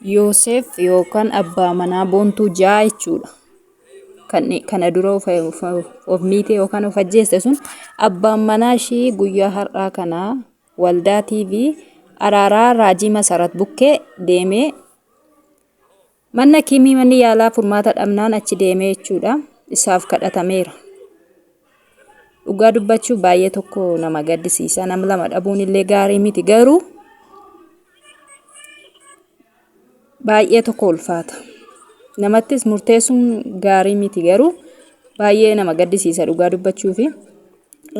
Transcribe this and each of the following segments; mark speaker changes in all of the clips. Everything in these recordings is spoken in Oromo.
Speaker 1: Yooseef yookaan abbaa manaa Boontuu 6 jechuudha. Kan kana dura of miite yookaan of ajjeeste sun abbaan manaa ishii guyyaa har'aa kana waldaa TV Araaraa Raajii Masarat bukkee deemee manna kimii manni yaalaa furmaata dhabnaan achi deemee jechuudha. Isaaf kadhatameera. Dhugaa dubbachuuf baay'ee tokko nama gaddisiisa. Nama lama dhabuun illee gaarii miti garuu baay'ee tokko ulfaata. Namattis murteessuun gaarii miti garuu baay'ee nama gaddisiisa dhugaa dubbachuufi.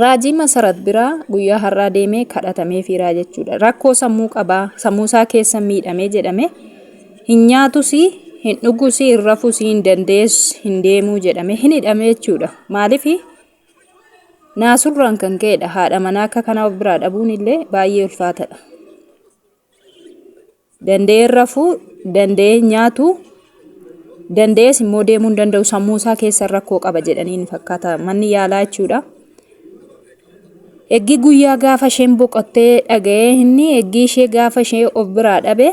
Speaker 1: Raajii Masarat biraa guyyaa har'aa deemee kadhatameefiiraa jechuudha. Rakkoo sammuu qabaa, sammuu isaa keessa miidhamee jedhame hin nyaatus, hin dhugus, hin rafus, hin dandees, hin deemuu jedhame hin hidhame jechuudha. Maaliif naasurraan kan ka'edha. Haadha manaa akka kanaa of biraa dhabuun illee baay'ee ulfaatadha. Danda'ee hin rafu, danda'ee hin nyaatu, danda'ees immoo deemuu hin danda'u sammuu isaa keessa rakkoo qaba jedhanii ni fakkaata manni yaalaa jechuudha. Eggii guyyaa gaafa isheen boqottee dhaga'ee inni eggii ishee gaafa ishee of biraa dhabe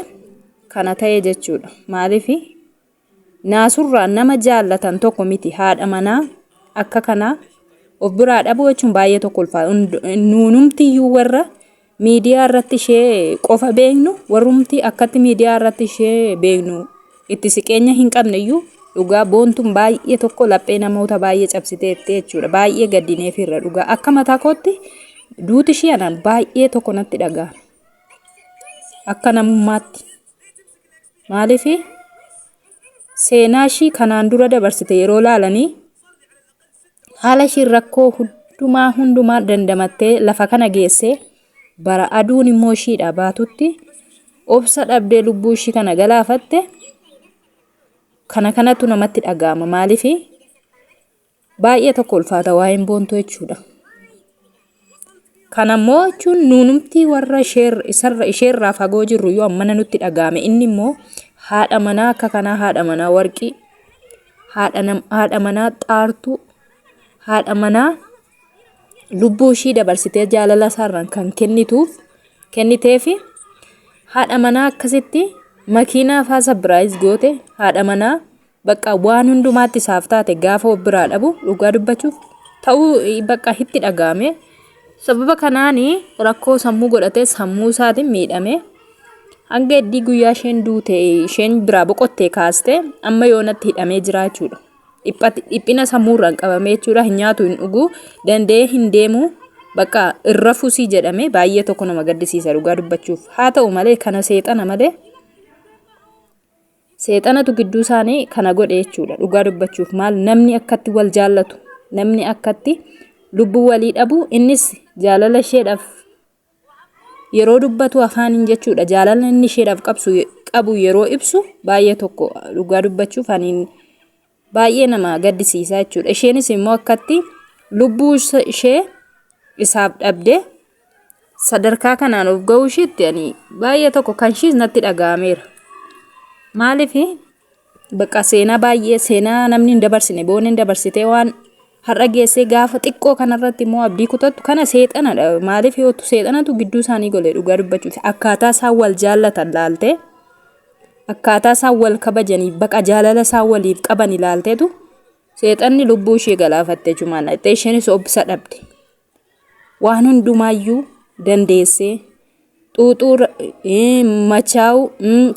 Speaker 1: kana ta'e jechuudha. Maaliif Naasurraa nama jaallatan tokko miti haadha manaa akka kanaa of biraa dhabuu jechuun baay'ee tokko ulfaata. Nuunumtiyyuu warra miidiyaa irratti ishee qofa beeknu warrumti akkatti miidiyaa irratti ishee beeknu itti siqeenya hin qabne iyyuu dhugaa Boontuun baay'ee tokko laphee namoota baay'ee cabsiteetti jechuudha. Baay'ee gaddineefirra dhugaa akka mataa kootti duuti ishee anaan baay'ee tokko natti dhaga'ame. Akka namummaatti. Maaliif seenaa ishii kanaan dura dabarsite yeroo laalanii haala ishiin rakkoo hundumaa hundumaa dandamattee lafa kana geessee bara aduun immoo ishiidha baatutti obsa dhabdee lubbuu ishii kana galaafatte kana kanatu namatti dhaga'ama. Maaliif Baay'ee tokko ulfaata waa'een Boontuu jechuudha. Kana immoo jechuun nuunumti warra isarra isheerraa fagoo jirru yoo ammana nutti dhaga'ame inni immoo haadha manaa akka kanaa haadha manaa warqii haadha manaa xaartuu haadha manaa lubbuu ishii dabarsitee jaalala isaarraan kan kennituuf kenniteefi haadha manaa akkasitti makiinaa faa sabiraayiz goote haadha manaa Bakka waan hundumaatti isaaf taate gaafa of biraa dhabu dhugaa dubbachuuf ta'uu bakka itti dhaga'ame. Sababa kanaan rakkoo sammuu godhatee sammuu isaatiin miidhame. Hanga heddii guyyaa isheen duute isheen biraa boqottee kaaste amma yoonatti hidhamee jira jechuudha. Dhiphina sammuurraan qabamee jechuudha. Hin nyaatu hin dhugu danda'ee hin deemu bakka hin rafusii jedhame baay'ee tokko nama gaddisiisa dhugaa dubbachuuf. Haa ta'u malee kana seexana malee Seexanatu gidduu isaanii kana godhe jechuudha. Dhugaa dubbachuuf maal namni akkatti wal jaallatu, namni akkatti lubbuu walii dhabu, innis jaalala isheedhaaf yeroo dubbatu afaaniin jechuudha. Jaalala inni isheedhaaf qabsu qabu yeroo ibsu baay'ee tokko dhugaa dubbachuuf ani baay'ee nama gaddisiisa jechuudha. Isheenis immoo akkatti lubbuu ishee isaaf dhabde sadarkaa kanaan of ga'uu ishiitti ani baay'ee tokko kan ishiis natti dhaga'ameera. Maaliif bakka seenaa baay'ee seenaa namni hin dabarsine booneen dabarsitee waan har'a geessee gaafa xiqqoo kanarratti immoo abdii kutattu kana seexanadha. Maaliif yoo seexanatu gidduu isaanii gole dhugaa dubbachuuf akkaataa isaan wal jaallatan laaltee akkaataa isaan wal kabajaniif baqa jaalala isaan waliif qaban ilaalteetu seexanni lubbuu ishee galaafatte jechuudha. Dhaqxee isheenis obsa dhabde. Waan hundumaayyuu dandeessee xuuxuu machaa'uu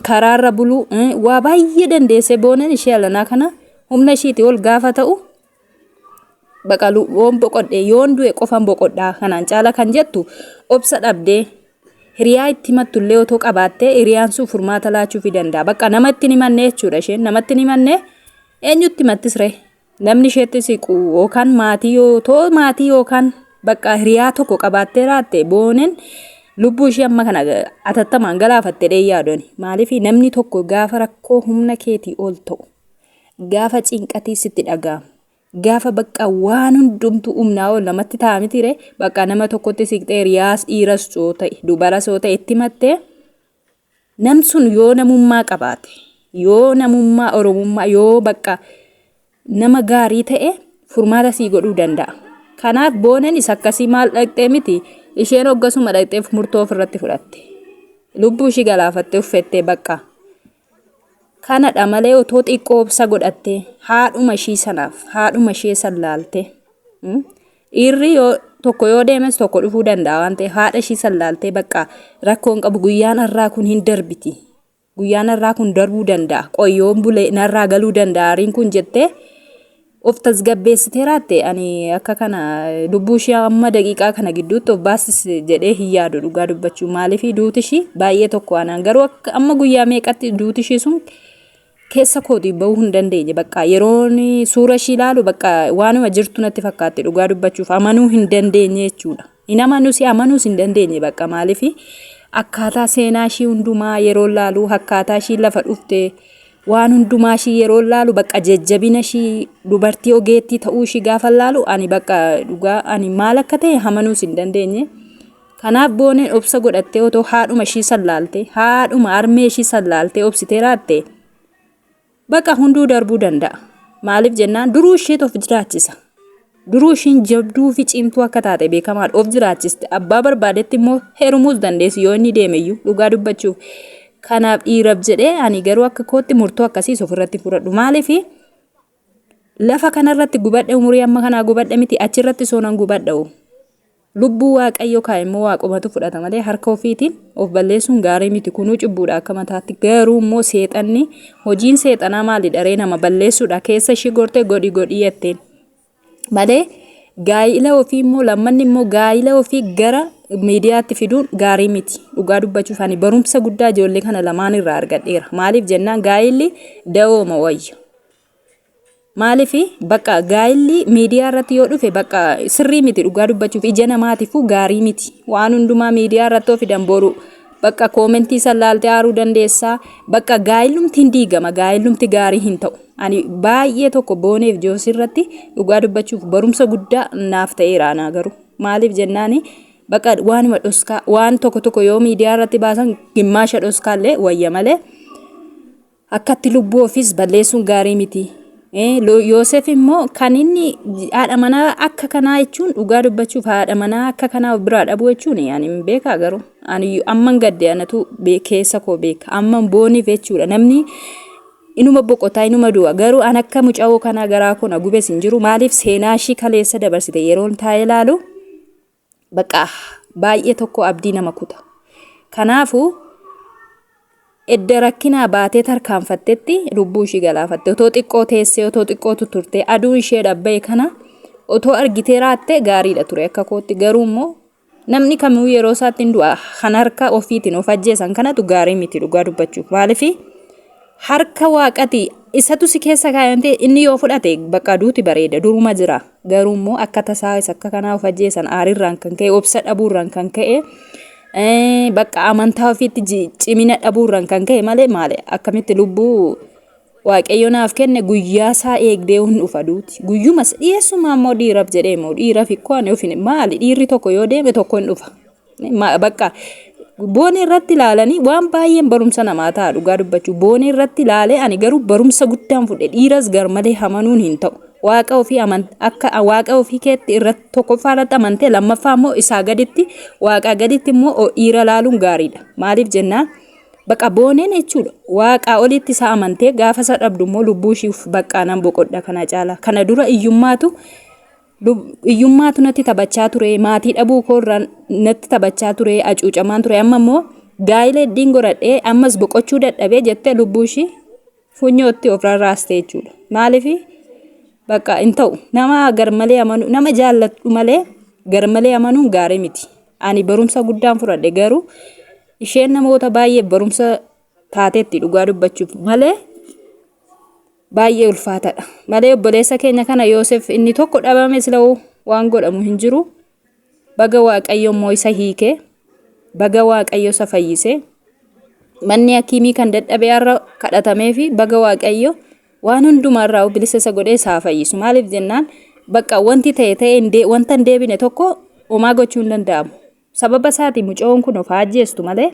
Speaker 1: karaarra buluu waa baay'ee dandeessee booneen ishee alanaa kana humna ishiitii ol gaafa ta'u baqa yoon boqodhe yoon du'e qofan boqodhaa kanaan caala kan jettu obsa dhabdee hiriyaa itti himattu illee otoo qabaattee hiriyaan sun furmaata laachuufii danda'a. Bakka namatti hin himanne jechuudha isheen namatti hin himanne eenyutti himattis ree? Namni isheetti siqu yookaan maatii yoo too maatii yookaan bakka hiriyaa tokko qabaattee raatte booneen lubbuu ishee amma kana atattamaan galaafatte dhee yaadoni. Maaliif namni tokko gaafa rakkoo humna keetii ol ta'u gaafa cinqatii sitti dhaga'amu gaafa bakka waan hundumtuu humnaa ol namatti ta'a miti ree bakka nama tokkotti siqxee hiriyaas dhiiras yoo ta'e dubaras yoo ta'e itti himattee Nam sun yoo namummaa qabaate, yoo namummaa Oromummaa, yoo bakka nama gaarii ta'e furmaata sii godhuu danda'a. Kanaaf Booneenis akkasii maal dhaqxee miti isheen hoggasuma dhaqxee murtoo ofirratti fudhatte. Lubbuu ishii galaafattee uffettee bakka. Kanadha malee otoo xiqqoo obsa godhattee haadhuma ishii sanaaf haadhuma ishee san laaltee dhiirri yoo tokko yoo deemes tokko dhufuu danda'a waan ta'eef haadha ishii san laaltee bakka rakkoon qabu guyyaan har'aa kun hin darbiti. Guyyaan har'aa kun darbuu danda'a. Qoyyoon bulee narraa galuu danda'a aariin kun jettee of tasgabbeessitee raatte ani akka kana lubbuu ishee amma daqiiqaa kana gidduutti of baasisi jedhee hin yaadu dhugaa dubbachuu maaliif duuti ishii baay'ee tokko anaan garuu akka amma guyyaa meeqatti duuti ishii sun keessa kootii bahuu hin dandeenye bakka yeroon suura ishii ilaalu bakka waanuma jirtu natti fakkaatti dhugaa dubbachuuf amanuu hin dandeenye jechuudha. Hin amanuus amanuus hin dandeenye bakka maaliif akkaataa seenaa ishii hundumaa yeroo ilaalu akkaataa ishii lafa dhufte waan hundumaa ishii yeroo ilaalu bakka jajjabina ishii dubartii ogeettii ta'uu ishii gaafa ilaalu ani bakka dhugaa ani maal akka ta'e amanuus hin dandeenye. Kanaaf booneen obsa godhattee otoo haadhuma ishii sallaalte haadhuma harmee ishii sallaaltee obsitee raatte bakka hunduu darbuu danda'a. Maaliif jennaan duruu isheetu of jiraachisa. Duruu ishiin jabduu fi cimtuu akka taate beekamaadha. Of jiraachiste. Abbaa barbaadetti immoo heerumuus dandeessi yoo inni deemeyyuu dhugaa dubbachuuf. Kanaaf dhiiraf jedhee ani garuu akka kootti murtoo akkasiis ofirratti fudhadhu. Maaliif lafa kanarratti gubadhe umurii amma kanaa gubadhe miti achirratti soonan gubadha'u. Lubbuu Waaqayyo kaa'e immoo Waaqumatu fudhata malee harka ofiitiin of balleessuun gaarii miti. Kunuu cubbuudha akka mataatti. Garuu immoo seexanni hojiin seexanaa maalidha ree nama balleessuudha. Keessa ishii gortee godhi godhii jetteen. Malee gaa'ila ofii immoo lammanni immoo gaa'ila ofii gara miidiyaatti fiduun gaarii miti. Dhugaa dubbachuuf ani barumsa guddaa ijoollee kana lamaan irraa argadheera. Maaliif jennaan gaa'illi da'ooma wayya. Maaliif bakka gaa'illi miidiyaa irratti yoo dhufe bakka sirrii miti dhugaa dubbachuuf ija namaatiifuu gaarii miti. Waan hundumaa miidiyaa irratti yoo fidan boru bakka koomentii san laaltee aaruu dandeessaa. Bakka gaa'illumti hin diigama gaa'illumti gaarii hin ta'u. Ani baay'ee tokko booneef joosii irratti dhugaa dubbachuuf barumsa guddaa naaf ta'eera anaa garuu. Maaliif jennaani bakka waanuma dhoskaa waan tokko tokko yoo miidiyaa irratti baasan gimmaasha dhoskaallee wayya malee. Akkatti lubbuu ofiis balleessuun gaarii miti. Yoosef immoo kan inni haadha manaa akka kanaa jechuun dhugaa dubbachuuf haadha manaa akka kanaa of biraa dhabuu jechuun ani hin beekaa garuu ani amman gadde anatu keessa koo beeka amman booniif jechuudha namni inuma boqotaa inuma du'a garuu an akka mucawoo kanaa garaa koo na gubes hin jiru maaliif seenaa ishii kaleessa dabarsite yeroon taa'ee ilaalu baqa baay'ee tokko abdii nama kuta. Kanaafuu edda rakkinaa baatee tarkaanfattetti lubbuu ishii galaafatte. Otoo xiqqoo teessee otoo xiqqoo tutturtee aduun ishee dhabba'e kana otoo argitee raatte gaariidha ture akka kootti. Garuu immoo namni kamuu yeroo isaatti hin du'a. Kan harka ofiitiin of ajjeesan kanatu gaarii miti dhugaa dubbachuuf. Maaliif harka waaqati isatu si keessa kaayamte inni yoo fudhate bakka duuti bareeda duruma jira. Garuu immoo akka tasaa isa akka kanaa of ajjeesan aarirraan kan ka'e obsa dhabuurraan kan ka'e bakka amantaa ofiitti cimina dhabuurraan kan ka'e malee maali akkamitti lubbuu waaqayyo naaf kenne guyyaa isaa eegdee hin dhufa duuti. Guyyumas dhiyeessumaa immoo dhiiraaf jedhee immoo dhiiraaf ikkoo ani ofin maali dhiirri tokko yoo deeme tokko hin dhufa. Bakka boonee irratti ilaalanii waan baay'een barumsa namaa ta'a dhugaa dubbachuu boonee irratti ilaalee ani garuu barumsa guddaan fudhe dhiiras gar malee hamanuun hin ta'u. Waaqa ofii aman akka waaqa ofii keetti irratti tokkoffaa irratti amantee lammaffaa immoo isaa gaditti waaqaa gaditti immoo dhiira laaluun gaariidha. Maaliif jennaan bakka booneen jechuudha waaqaa olitti isa amantee gaafa isa dhabdu immoo lubbuu ishiif baqqaa nan boqodha kana caala. Kana dura iyyummaatu Iyyummaatu natti taphachaa ture, maatii dhabuu koo irraa natti taphachaa ture, hacuucamaan ture. Amma immoo gaa'ila heddiin godhadhee ammas boqochuu dadhabee jettee lubbuu ishii funyootti of rarraaste jechuudha. Maaliif bakka hin ta'u nama garmalee amanuu nama jaalladhu malee garmalee amanuun gaarii miti. Ani barumsa guddaan fudhadhe garuu isheen namoota baay'eef barumsa taateetti dhugaa dubbachuuf malee baay'ee ulfaatadha. Malee obboleessa keenya kana Yoosef inni tokko dhabame sila'uu waan godhamu hin jiru. Baga Waaqayyo immoo isa hiike. Baga Waaqayyo isa fayyise. Manni hakiimii kan dadhabe har'a kadhatamee fi baga Waaqayyo waan hundumaa irraa bilisa isa godhee isaa fayyisu. Maaliif jennaan bakka wanti ta'e ta'e wanta hin deebine tokko homaa gochuu hin danda'amu. Sababa isaatiin mucoon kun of haa ajjeestu malee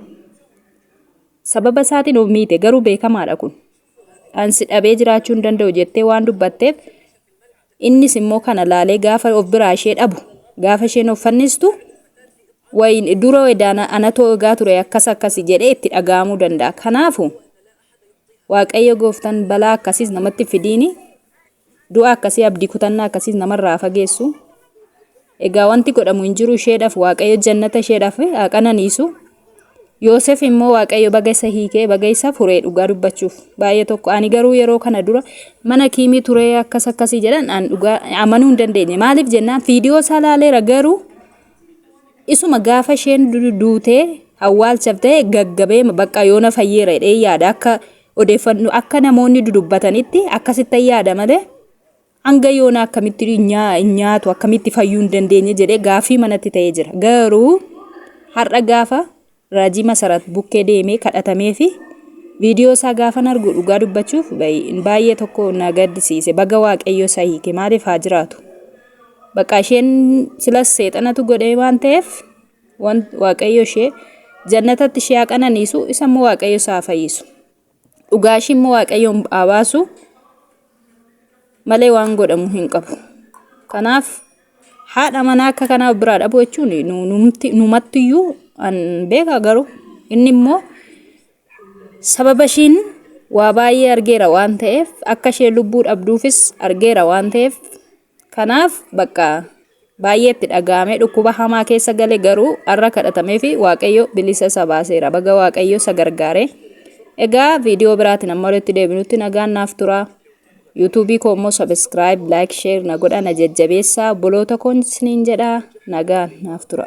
Speaker 1: sababa isaatiin of miite garuu beekamaadha kun. An si dhabee jiraachuu hin danda'u jettee waan dubbatteef innis immoo kana laalee gaafa of biraa ishee dhabu gaafa isheen of fannistu wayin dura edaana anatoo egaa ture akkas akkasi jedhee itti dhaga'amuu danda'a. Kanaafu Waaqayyo gooftaan balaa akkasiis namatti fidiini. Du'a akkasii abdii kutannaa akkasiis namarraa fageessu. Egaa wanti godhamu hin jiru isheedhaaf Waaqayyo jannata isheedhaaf haa qananiisu. Yoosef immoo Waaqayyo baga isa hiikee baga isa furee dhugaa dubbachuuf baay'ee tokko ani garuu yeroo kana dura mana kiimii turee akkas akkasii jedhan an dhugaa amanuu hin dandeenye maaliif jennaan viidiyoo isaa laaleera garuu isuma gaafa isheen duutee awwaalchaaf ta'e gaggabee bakka yoona fayyeera jedhee yaada akka odeeffannoo akka namoonni dudubbatanitti akkasitti yaada malee Hanga yoonaa akkamitti hin nyaatu akkamitti fayyuu hin dandeenye jedhee gaaffii manatti ta'ee jira. Garuu har'a gaafa raajii Masarat bukkee deemee kadhatamee fi viidiyoo isaa gaafan argu dhugaa dubbachuuf baay'ee tokko na gaddisiise. Baga Waaqayyo isa hiike maaliif haa jiraatu. Bakka isheen silas seexanatu godhee waan ta'eef Waaqayyo ishee jannatatti ishee haa qananiisu isa immoo Waaqayyo isaa haa fayyisu. Dhugaa ishii immoo Waaqayyoon haa baasu malee waan godhamu hin qabu. Kanaaf haadha manaa akka kanaa of biraa dhabuu jechuun numattiyyuu an beeka garuu inni immoo sababa ishiin waa baay'ee argeera waan ta'eef akka isheen lubbuu dhabduufis argeera waan ta'eef Kanaaf bakka baay'ee itti dhaga'amee dhukkuba hamaa keessa gale garuu har'a kadhatameefi Waaqayyo bilisa isa baaseera. Baga Waaqayyo isa gargaare. Egaa viidiyoo biraatiin amma walitti deebinutti nagaan naaf tura. Yuutuubii koo immoo subscribe, like, share na godha na jajjabeessaa. Obboloota koon isiniin jedha nagaan naaf tura.